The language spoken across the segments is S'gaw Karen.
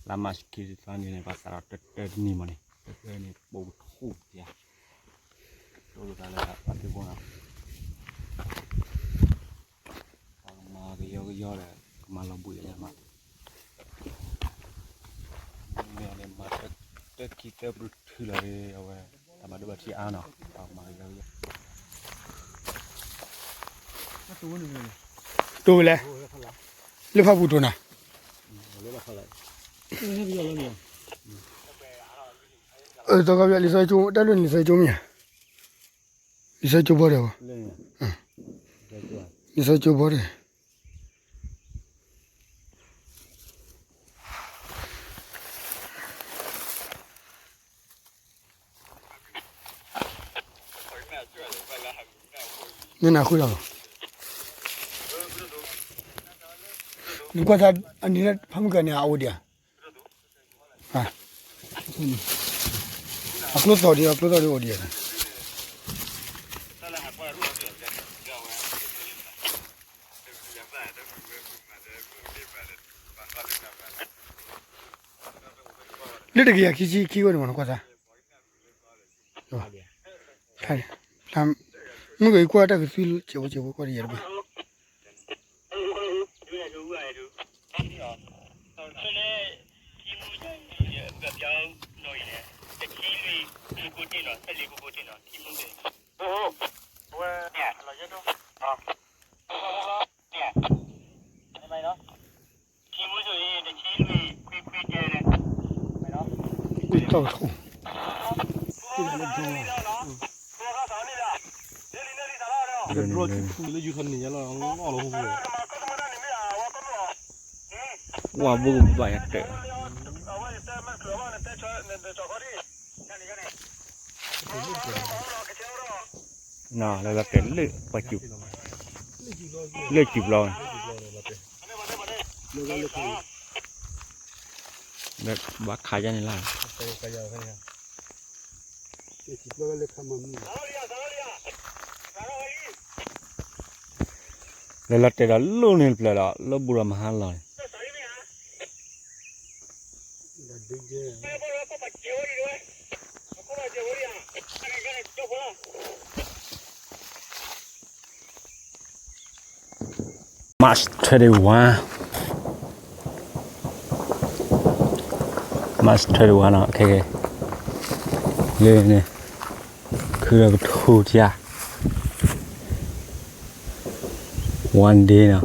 လါမၢ်ၡးခံသီန့ၣ် ပှၤသးဒီးတၢတၢတနံၤမးန့ၣ် တၢတၢန့ၣ် ပိာ်ကထူၣ်ယါ တိၢ်လိာ်သးလၢပှၤသ့ၣ်ဖိနီၤ ပှၤကမၤကယီကယီဒီး ကမၤလီၤဘှံးလၢညါမး မ့ၢ်န့ၣ်မၤတၢခံသၢဘျုးထုလီၤဒီး အဝဲ တၢ်ဘၣ်ဒိဘၣ်ထံးအါနီၤ ပှၤကမၤကယီကယီ တိၢ်ဝဲလဲၣ် လၢဖးပူၤတိၢ်နၤ သီခါပျီ လံာ်စီကၠိ တၢ်လွံၢ်န့ၣ် လံာ်စီကၠိမ့ၢ်ဧါ, လံာ်စီကၠိဘီဒီး မ့ၢ်နၤဃုလီၤ, နကွၢ်သးအနံၤလၢဖးမုၢ်ကၤန့ၣ် အအိၣ်ဒံးဧါ, အကျိသီၣ်ဒံး အကျိသီၣ်ဒံးအိၣ်ဒံးဧါ, လၢတကယၤခံဆံခံဝဲန့ၣ်မ့ၢ်နကွၢ်သး မုၢ်ကယကွၢ်တၢ်ကသံၣ်ကဲးဝဲကဲးဝဲကွၢ်တယဲၢ်တဘ့ၣ်, တၢ်ကထိၣ် ကဘျီထူလၢယူၤထီၣ်န့ၣ်ညါလီၤ ငီၢ်လီၤဟိၣ်ဟိၣ်, ဝါဘိကဘၣ်ယၤတၢၢ်, လၢလီၤတဲာ်လၢပှၤစူၢ်, လၢစူၢ်ပျီန့ၣ် ဘၣ်ခးယါန့ၣ်လၢ်, လၢလီၤတဲာ်ဒီးလိၣ်န့ၣ်တဖျၢၣ်ဒီး လၢဘူးဒီးမဟါလီၤန့ၣ် March twenty-one, March twenty-one နီၤ, ခဲခဲ လၢန့ၣ် ခုဒီးကထူၣ်ထံဧါ, one day နီၤ,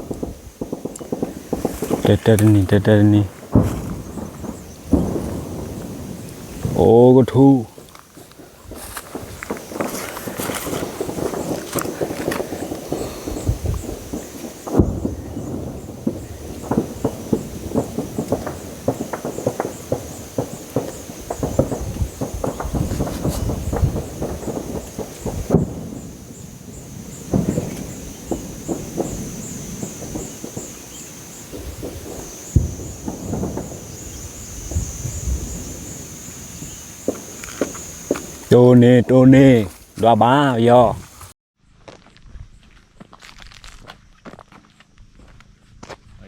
တၢတၢတနံၤ တၢတၢတနံၤ, အိၣ်ကထူၣ် တိၢ်န့ၢ် တိၢ်န့ၢ် ဒွးဘၣ်ယ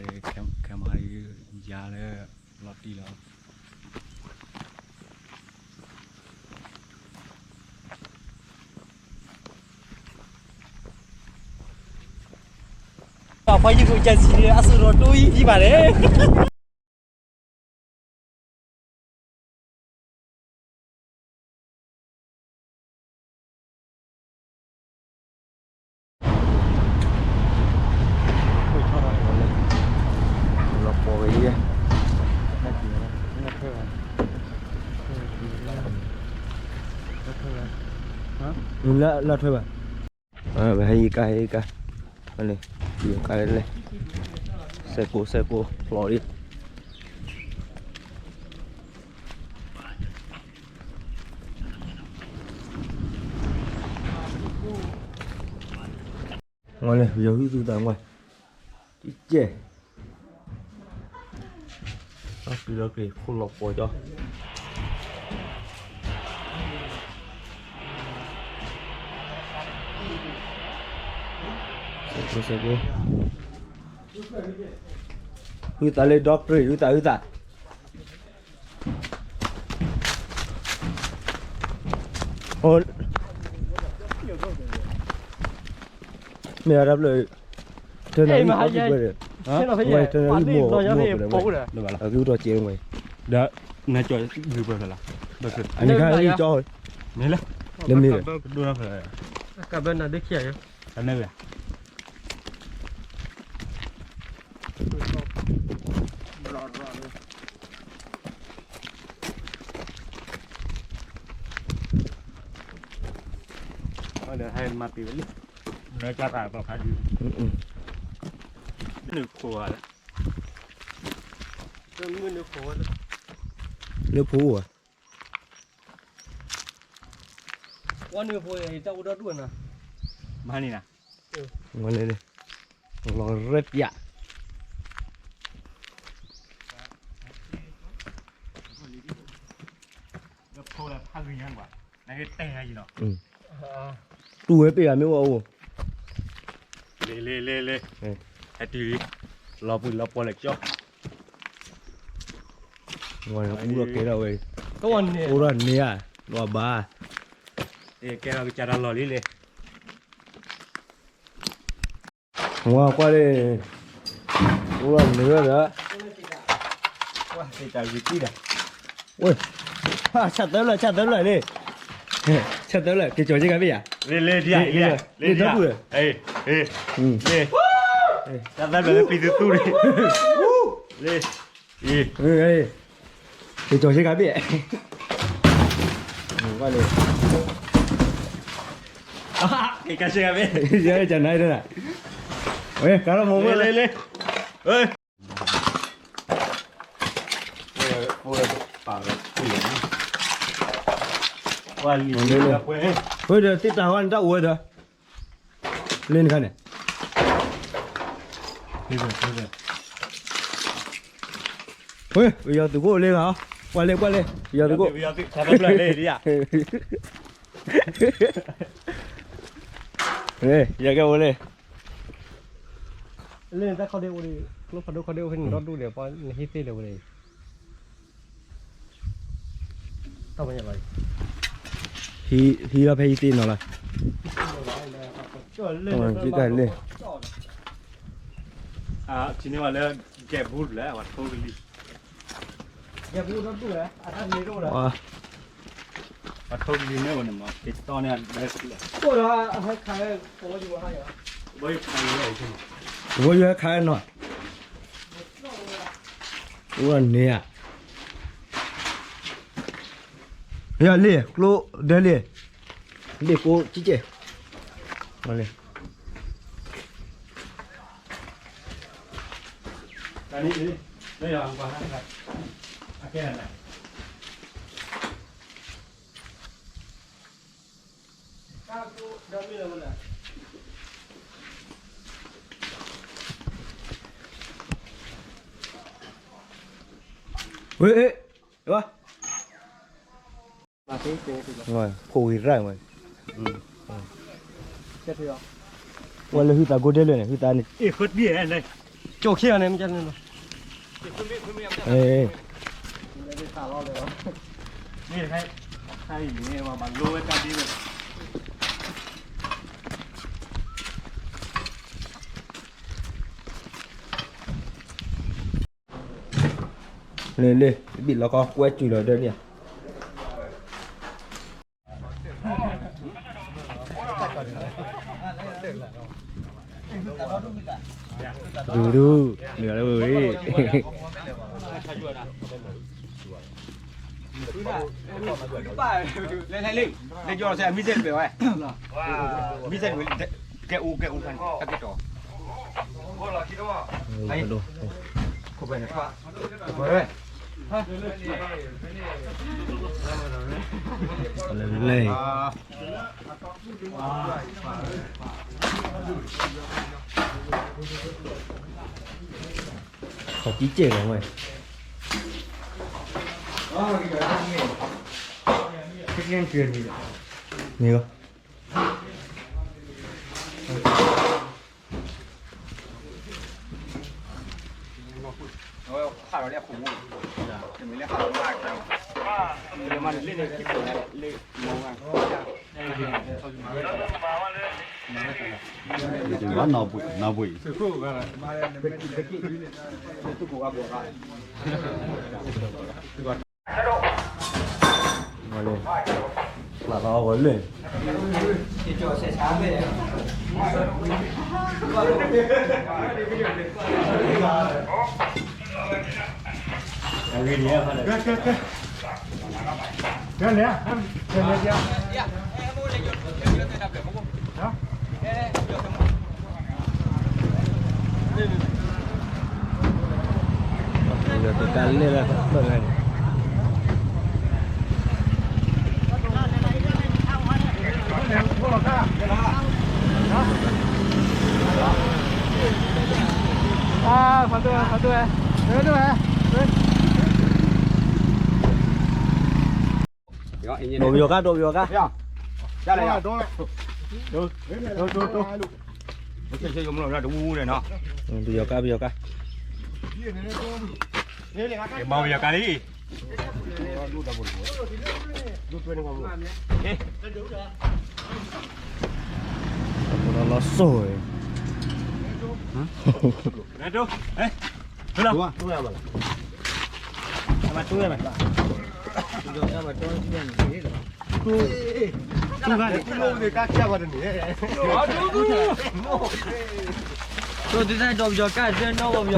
ီၤ ခဲမၤယၤလၢလီၤတံၢ်လီၤ ပှၤယုၢ်ခိၣ်ကၢ်ဆံးန့ၣ် အစိၣ်ဒီးတိၢ်အံၤဖံဘၣ်န့ၣ် လီၤပှီၤဝဲယဲၢ် လၢလၢထွဲဘၣ် ဟဲယကါ ဟဲယကါ န့ၣ် ယကါလဲၣ် စဲးကိး စဲးကိး ဖျိးလံ ဝဲလၢယဟုသူတၢ်ဝဲ ကဲ တၢ်ပျံၤလီၤက့ၤ ခိၣ်လီၤပှီၤကၠီ စဲးကိး စဲးကိး ဟုသးလၢ doctor ဟုသး ဟုသး အိၣ် မ့ၢ်အတၢ်ဖျၢၣ် တနၣ်ရံၣ်ဃီဒံးဘၣ်ဒီး ဝဲတနၣ်ရံၣ်မိၢ် မိၢ်ဖျၢၣ် အက့အိၣ်ထီၣ်ကဲးဝဲ ဒီး နကၠီဂုၤပၢၢ်ဖဲလဲၣ် အန့ၣ်ခါအံၤကၠီ မ့ၢ်လၢ လၢမ့ၢ် ကဘၢနၤဒုးခံဂၤ ဒီးဟဲမၤပ့ၤဝဲလံ နကၢ်သးပှၤဖးဒံး နုာ်ခိၣ်ဝဲလၢ နုာ်ခိၣ်ဝဲလၢ နုာ်ခိၣ်ဝဲ ဝဲနုာ်ခိၣ်တၢ်အိၣ်ဒီဒူၣ်နၤ မၤန့ၣ်နၤ ဝဲလၢ လီၤရဲၣ်ပျး တူၢ်ဝဲပ့ၢ်ဂၤမ့ၢ်ဝဲအိၣ် လ့လ့လ့လ့ ဟဲတုၤလံ လီၤပှံၢ်လီၤပှီၢ်လဲၣ်ကၠီ အူထီၣ်ကဲထီၣ်ဝဲ အိၣ်ထီၣ်န့ၢ်ဧါ လီၤဘၣ် ကဲထီၣ်ကစၢ်တၢ်လီၢ်လံလ့ ဝဲကွၢ်လံ အိၣ်ထီၣ်န့ၢ်ဒီး ဝဲ ဆၣ်သၢဖျၢၣ် ဆၣ်သၢဖျၢၣ်လံ ဆၣ်သၢဖျၢၣ် က့ၤကၠီၤစ့ၢ်ကီးဖဲယၤ လ့လ့ဒ် လ့လ့ တၢ်ပူၤ လ့ ဆၣ်သၢဖျၢၣ်လၢပံၤသူသူန့ၣ် လ့ က့ၤကၠီၤစ့ၢ်ကီးဖဲ ကွၢ်လံ က့ၤကၠီၤစ့ၢ်ကီးဖဲ ယကနၣ်ဒၣ် ဝဲ ကါထီၣ်မိၢ်မုၢ်လ့လ့ ဝဲဒီးသ့ၣ်တၢ်ဝဲန့ၣ်တၢ်အိၣ်ဝဲဒီး လ့နခါန့ၣ် ဝဲ ပယီၤသုးခိၣ်လ့ဂၤ ကွၢ်လ့ ကွၢ်လ့ ပယီၤသုးခိၣ် ယကဲအိၣ်လ့ လ့နတၢ်ခီဒ့အိၣ်ဒံး ကျိဖးဒိၣ်ခီဒ့အိၣ်ဖဲန့ၣ်ဒီဒူၣ်ဒီး ပှၤနဟံးသ့လၢၤဝဲန့ၣ် ဟံးထီၣ်ဖဲဟံးသ့နီၤလီၤ လ့ ထံန့ၢ်ဝဲလၢ ကဲဘူးလၢ ပှၤထိကလံၤ ပှၤထိကလံၤန့ၣ်ဝဲန့ၣ်မး က့ၤတီန့ၢ် ဝဲယဟဲခးနီၤ အိၣ်န့ၣ်ဧါ ယလ့ ကျိဒဲလ့ လ့ကိးကကဲ လ့ ဝဲ ဝဲ ဖိဂ့ၤရၢ်ဝဲ ဝဲလၢဟုသးကိၢ်ဒဲလၢာ်န့ၣ် ဟုသးန့ၣ် ကၠိၣ်ခံဂၤန့ၣ် မ့ၢ်ကန့ၣ်လီၤ လ့လ့ တဘ့ၣ်လီၤကီကွဲစူၤလီၤဒၢလံဧါ ဒူဒူ မ့ၢ်လၢဝဲဝဲ လဲၤလဲၤလံ လဲၤယီၤစဲး မံစဲးတပှဲၤဝဲ မံစဲးတပှဲၤ ကဲအူ ကဲအူ တၢ်ကဲတီၤ ခိၣ်ပှဲၤန့ၣ် လဲၤ ခီၣ်ကံကဲလီၤဝဲ မ့ၢ်လီၤ အဝဲခးလီၤလၢအခိၣ်မူ တမ့ၢ်လၢခးလီၤမးကဲ ဘၣ်နီၢ်ဘှံးနီၢ်ဘှံး, မၤလၢ ကဲလဲၣ်, ကဲလဲၣ်, တၢ်လဲၣ်လၢ ခီတူၢ်ဝဲ ခီတူၢ်ဝဲ, ဒိးပယီၤကါ ဒိးပယီၤကါ, ပယီၤကါ, ပယီၤကါလံ, လီၤစိၢ်ဝဲ, ပယီၤကါလံဒီး အဝဲဒုး ကဆီဒီဖီဒံးလၢ မၤအီၣ်ပတီၢ်လီၤပီဝဲ မၤတစဲးဖိ, ဝဲလၢတီၢ်ကနါလီၤ ပှၤဒ်ဝဲ ဆဲးဘျုး တၢ်လီၢ်ကီၢ်ပယီၤကါရၤလံ ကီၢ်လါ, ဆဲးဘျုးက့ၤကီၤပယီၤကါလီၤ, ကျိချံပိာ်, ကျိချံပိာ်ပီ,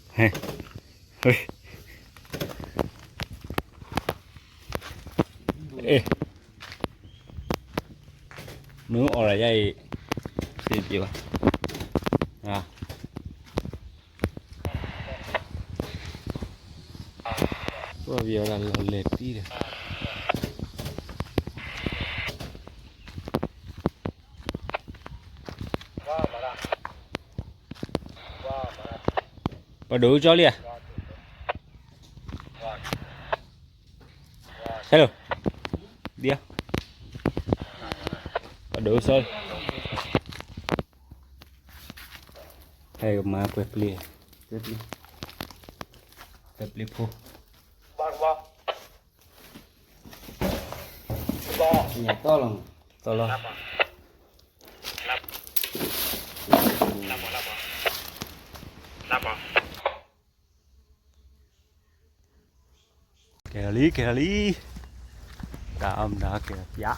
ဟဲ, အ့ၣ် မ့ၢ်အိၣ်ရၤယါအံၤ သ့ပှဲၤဘၣ်, ပှၤပယီၤဒၣ်လီၤလဲၤတံၢ်ဒီး ပှၤဒိၣ်ကၠီလံဧါ, ဟဲလီၤ, ဒ်, ပှၤဒိၣ်ကၠီလံ, ဟဲကမၤကွဲၤပျ့ၤ, ကွဲၤပျ့ၤဖိ, တီၢ်လီၤ, တီၢ်လီၤ. ကဲထီၣ်လံ ကဲထီၣ်လံ, တၢ်အီၣ်မတၤကဲထီၣ်ပၠး